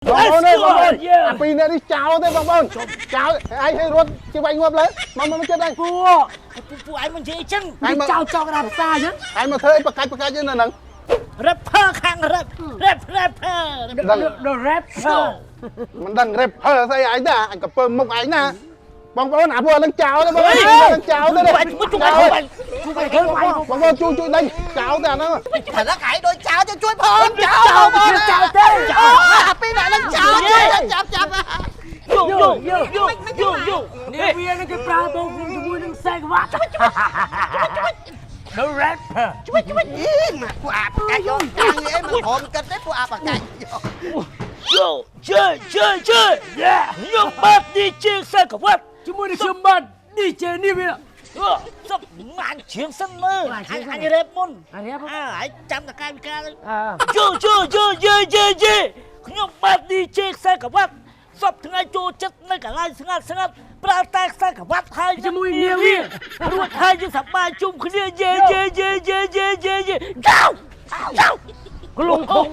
បងប្អូនអើយបងប្អូនអាពីរនាក់នេះចោលទេបងប្អូនចោលឯងឲ្យរត់ជាវាយងាប់លើមកមកចិត្តឯង ពូ ពូពូឯងមិននិយាយអញ្ចឹង ឯងមក ចោលចោលកណ្ដាលផ្សារអញ្ចឹង ឯងមកធ្វើអីបកាច់បកាច់នៅហ្នឹង rapper ខាង rap rap rapper ដឹង The rapper មិនដឹង rapper ស្អីឯងទេអញក៏ពើមុខឯងណាបងប្អូនអាពួកហ្នឹងចោលទេបងប្អូនហ្នឹងចោលទេ បាញ់មួយជួយបាញ់ ជួយបាញ់ធ្វើបាញ់ បងប្អូនជួយជួយដេញចោលទេអាហ្នឹង តែដល់ឯងដូចចោលទៅជួយផងចោល ចោលមិនចោលទេ អូអាពីរអ្នកនឹងចោលជួយចាប់ចាប់ យោយោយោយោយោយោ នេះវានឹងគេប្រើបងជាមួយនឹងខ្សែក្បាត់ The rapper ជួយជួយអីមកពួកអាបកាច់យកតាំងអីមិនព្រមគិតទេពួកអាបកាច់ យោជេជេជេខ្ញុំបាទ DJ ខ្សែក្បាត់ ជាមួយនឹងខ្ញុំបាទ DJ នេះវា សុបម៉ានជ្រៀងសិនមើលអញអញរ៉េបមុន អារ៉េប អើឯងចាំតកាយវិការ អើ ជូជូជូយេយេយេខ្ញុំបាទ DJ ខ្សែក្បាត់សពថ្ងៃចូលចិត្តនៅកន្លែងស្ងាត់ស្ងាត់ប្រើតែខ្សែក្បាត់ហើយ ជាមួយនាវា រួចហើយយើងសប្បាយជុំគ្នាយេយេយេយេយេយេយេចៅចៅ ក្លុងខុង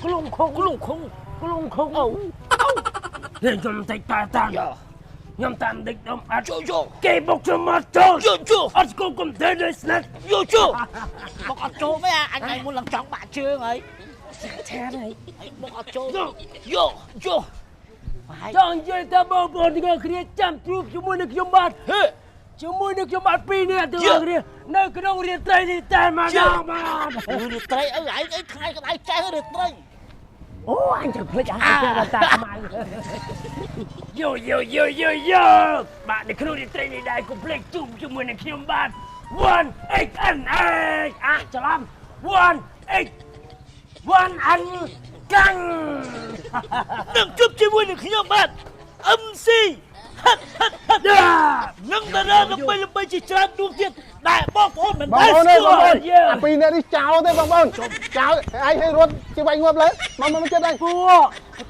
ក្លុងខុង ក្លុងខុង ក្លុងខុងអូនេះខ្ញុំតិចតាតាមខ្ញុំតាមដេកដុំអត់ ជូជូ គេបុកខ្ញុំមកចូល ជូជូ អត់ស្គាល់កុំទេដូចស្និត យូជូបុកអត់ចូលទេអញឯងមុនឡើងចង់បាក់ជើងហើយ ឆាតហើយ បុកអត់ចូលយោយោ ចង់និយាយថាបងប្អូនទាំងអស់គ្នាចាំជួបជាមួយនឹងខ្ញុំបាទ ហេ ជាមួយនឹងខ្ញុំបាទពីរនាក់ទាំងអស់គ្នានៅក្នុងរាត្រីនេះតែម្ដងបាទ រាត្រីអីឯងអីថ្ងៃក្តៅចេះរាត្រី អូអញចាំភ្លេចអាពាក់តាខ្មៅយោយោយោយោយោបាទនៅក្នុងរាត្រីនេះដែរកុំភ្លេចជួបជាមួយនឹងខ្ញុំបាទ 1 X N X អាច្រឡំ1 X 1 N កាំង នឹងជួបជាមួយនឹងខ្ញុំបាទ MC ហិតហិតហិតនឹងតារាល្បីល្បីជាច្រើនដួងទៀតដែលបងប្អូនមិន បង ដែល ប្អូនអើយបង ស្គាល់ ប្អូនអាពីរនាក់នេះចោលទេបងប្អូនចោលឯងឲ្យរត់ជាវាយងាប់លើមកមកចិត្តឯង ពូ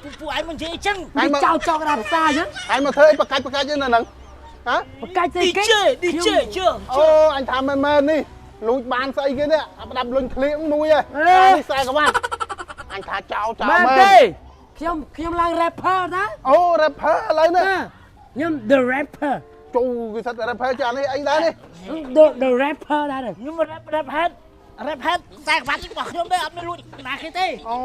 ពូពូឯងមិននិយាយអញ្ចឹង ឯងមក ចោលចោលកណ្ដាលផ្សារអញ្ចឹង ឯងមកធ្វើអីបកាច់បកាច់នៅហ្នឹងហ៎ បកាច់ស្អីគេ DJ DJ ជឿ អូអញថាមែនមែននេះលួចបានស្អីគេនេះអាផ្ដាប់លុញក្លៀងមួយហ៎នេះខ្សែក្បាត់អញថាចោលចោល មែន មែន ទេខ្ញុំខ្ញុំឡើង rapper ណា អូ rapper ឥឡូវនេះ ខ្ញុំ the rapper ជូគេសិត rapper ចានេះអីដែរនេះ the rapper ដែរ ខ្ញុំ rap rap ហេត rap ហេតខ្សែក្បាត់របស់ខ្ញុំទេអត់មានលួចណាគេទេ អូ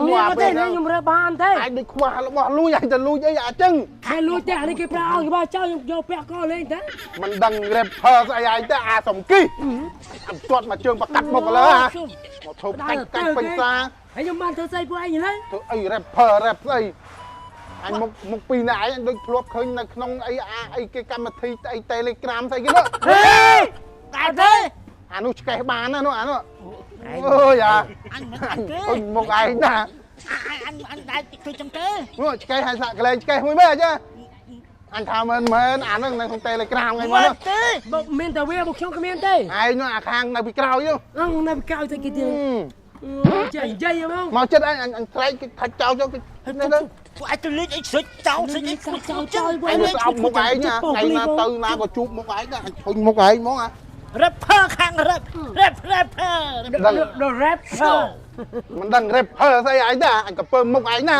មានអត់ទេខ្ញុំរើបានទេ អាចដូចខ្វះរបស់លួចអាចទៅលួចអីអាចចឹង ខែលួចទេអានេះគេប្រើឲ្យគេបើចោលខ្ញុំយកពាក់កលេងទេ មិនដឹង rapper ស្អីឯងទេអាសំគីអាទាត់មកជើងប្រកាត់មុខឥឡូវហ่าមកធ្វើកាច់កាច់ពេញសា ហើយខ្ញុំបានធ្វើស្អីពួកឯងឡើយ ធ្វើអី rapper rap ស្អីអញមុខមុខពីរនាក់ឯងដូចធ្លាប់ឃើញនៅក្នុងអីអាអីគេកម្មវិធីអី Telegram ស្អីគេនោះ ហេ តែទេ អានោះឆ្កេះបានណានោះអានោះអូយអា អញមិនអញទេ អុញមុខឯងណា អញអញអញដែរជួយចឹងទេ នោះឆ្កេះឲ្យសាក់កលែងឆ្កេះមួយមើលអាចាអញថាមែនមែនអាហ្នឹងនៅក្នុង Telegram ថ្ងៃមុន មិនទេ បើមានតែវាមកខ្ញុំគ្មានទេ ឯងនោះអាខាងនៅពីក្រោយនោះ អងនៅកៅតែគេទៀតចេះនិយាយហ្មង មកចិត្តអញអញស្រែកគេថាច់ចោលចុះគេនេះទៅ ពួកឯងទៅលេងអីស្រិចចោលស្រិចអីចោលចោល ឯងស្អប់មុខឯងណាថ្ងៃណាទៅណាក៏ជួបមុខឯងដែរអញធុញមុខឯងហ្មងអា rapper ខាង rap rap rapper ដឹង The rapper មិនដឹង rapper ស្អីឯងទេអញក៏ពើមុខឯងណា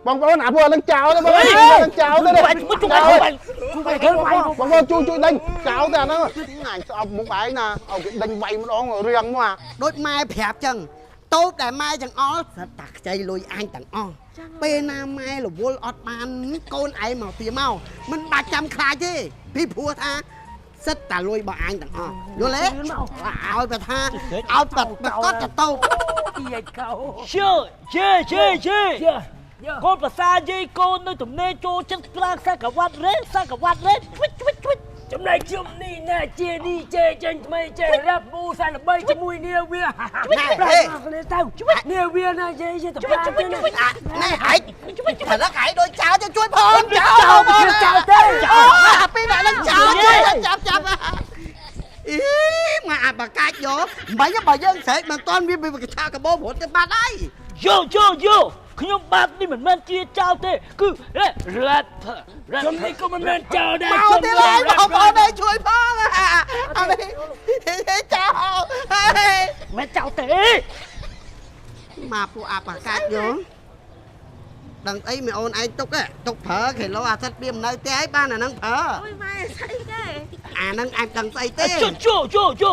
បងប្អូនអាពួកហ្នឹងចោលទេបងប្អូនហ្នឹងចោលទេ បាញ់មួយជួយបាញ់ ជួយបាញ់ធ្វើបាញ់ បងប្អូនជួយជួយដេញចោលទេអាហ្នឹងអញស្អប់មុខឯងណាឲ្យគេដេញវាយម្ដងរៀងមកអា ដូចម៉ែប្រាប់ចឹងតូបដែលម៉ែចង្អល់សិតតាខ្ចីលុយអញទាំងអស់ពេលណាម៉ែរវល់អត់បានកូនឯងមកពីមកមិនបាច់ចាំខ្លាចទេពីព្រោះថាសិតតាលុយរបស់អញទាំងអស់យល់ទេឲ្យបើថាឲ្យប្រកបតតូប អីឲ្យកៅ ជឿជឿជឿជឿកូនប្រសាយាយកូននៅទំនេរចូលចិត្តប្រើខ្សែក្រវ៉ាត់រេខ្សែក្រវ៉ាត់រេឆ្វិចឆ្វិចឆ្វិច ចំណែកខ្ញុំនេះណាជា DJ ចេញថ្មីចេះរ៉ាប់មូសាល្បីជាមួយនាវា ណែ ប្រា ហេ គ្នាទៅនាវាណានិយាយជាតប្រាទេណា ណែឯងតែដល់ឯងដូចចោលទៅជួយផងចោល ចោលចោលទេ អូអាពីរអ្នកនឹងចោលជួយចាប់ចាប់អីមកអាបកាច់យកមិនបើយើងស្រែកមិនតាន់វាវាកឆាកបោរត់ទៅបាត់ហើយ យោយោយោខ្ញុំបាទនេះមិនមែនជាចៅទេគឺ rapper ខ្ញុំនេះក៏មិនមែនចោលដែរ មកទៀតហើយបងប្អូនឯងជួយផងអានេះចោល មិនចៅទេ មកពួកអាបកាច់យក ដឹងអីមីអូនឯងទុកហ៎ទុកប្រើគីឡូអាសិតវាមិននៅផ្ទះឯងបានអាហ្នឹងប្រើ អូយម៉ែស្អីគេ អាហ្នឹងឯងដឹងស្អីទេ ជជជជ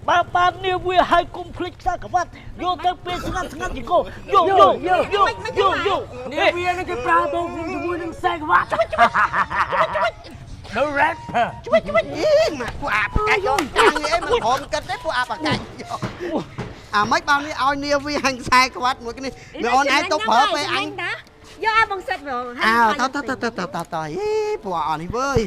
បើបាននាវាហើយកុំភ្លេចខ្សែក្រវ៉ាត់យកទៅពេលស្ងាត់ស្ងាត់ជាគោយោយោយោយោយោយោ នេះវានឹងគេប្រើបូកជាមួយនឹងខ្សែក្បាត់ The rapper ជួយជួយអីមកពួកអាបកាច់យកតាំងអីមិនព្រមគិតទេពួកអាបកាច់យកអាម៉េចបាននេះឲ្យនាវាហាញ់ខ្សែក្បាត់មួយគ្នាមីអូនឯងទុកប្រើពេលអញ ណាយកអាបងសិតហ្មង អើតតតតតតតហេពួកអស់នេះវើយ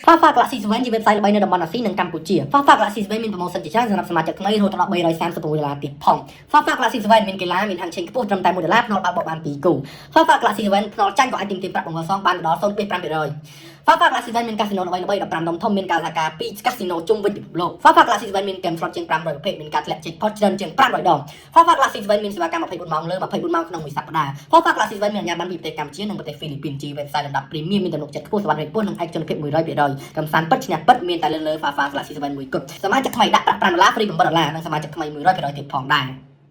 Fafa Galaxy 7ជា website ល្បីនៅតំបន់អាស៊ីនិងកម្ពុជា Fafa Galaxy 7មាន promotion ជាច្រើនសម្រាប់សមាជិកថ្មីរហូតដល់336ដុល្លារទៀតផង Fafa Galaxy 7មានកីឡាមានហាងឆេងខ្ពស់ត្រឹមតែ1ដុល្លារភ្នាល់បើកបោកបាន2គូ Fafa Galaxy 7ភ្នាល់ចាញ់ក៏អាចទាមទារប្រាក់បង្វិលសងបានដល់0.5% Fafa Galaxy 7មានកាស៊ីណូល្បីៗ15ដុំធំមានការសហការពីកាស៊ីណូជុំវិញពិភពលោក Fafa Galaxy 7មានហ្គេម slot ជាង500ប្រភេទមានការធ្លាក់ jackpot ច្រើនជាង500ដង Fafa Galaxy 7មានសេវាកម្ម24ម៉ោងលើ24ម៉ោងក្នុងមួយសប្តាហ៍ Fafa Galaxy 7មានអាជ្ញាប័ណ្ណពីប្រទេសកម្ពុជានិងប្រទេសហ្វីលីពីនជា website លំដាប់ premium មានទំនុកចិត្តខ្ពស់សុវត្ថិភាពខ្ពស់និងឯកជនភាព100%កំសាន្តពិតឈ្នះពិតមានតែលើលើ Fafa Galaxy 7មួយគត់សមាជិកថ្មីដាក់ប្រាក់5ដុល្លារ free 8ដុល្លារនិងសមាជិកថ្មី100%ទៀតផងដែរ។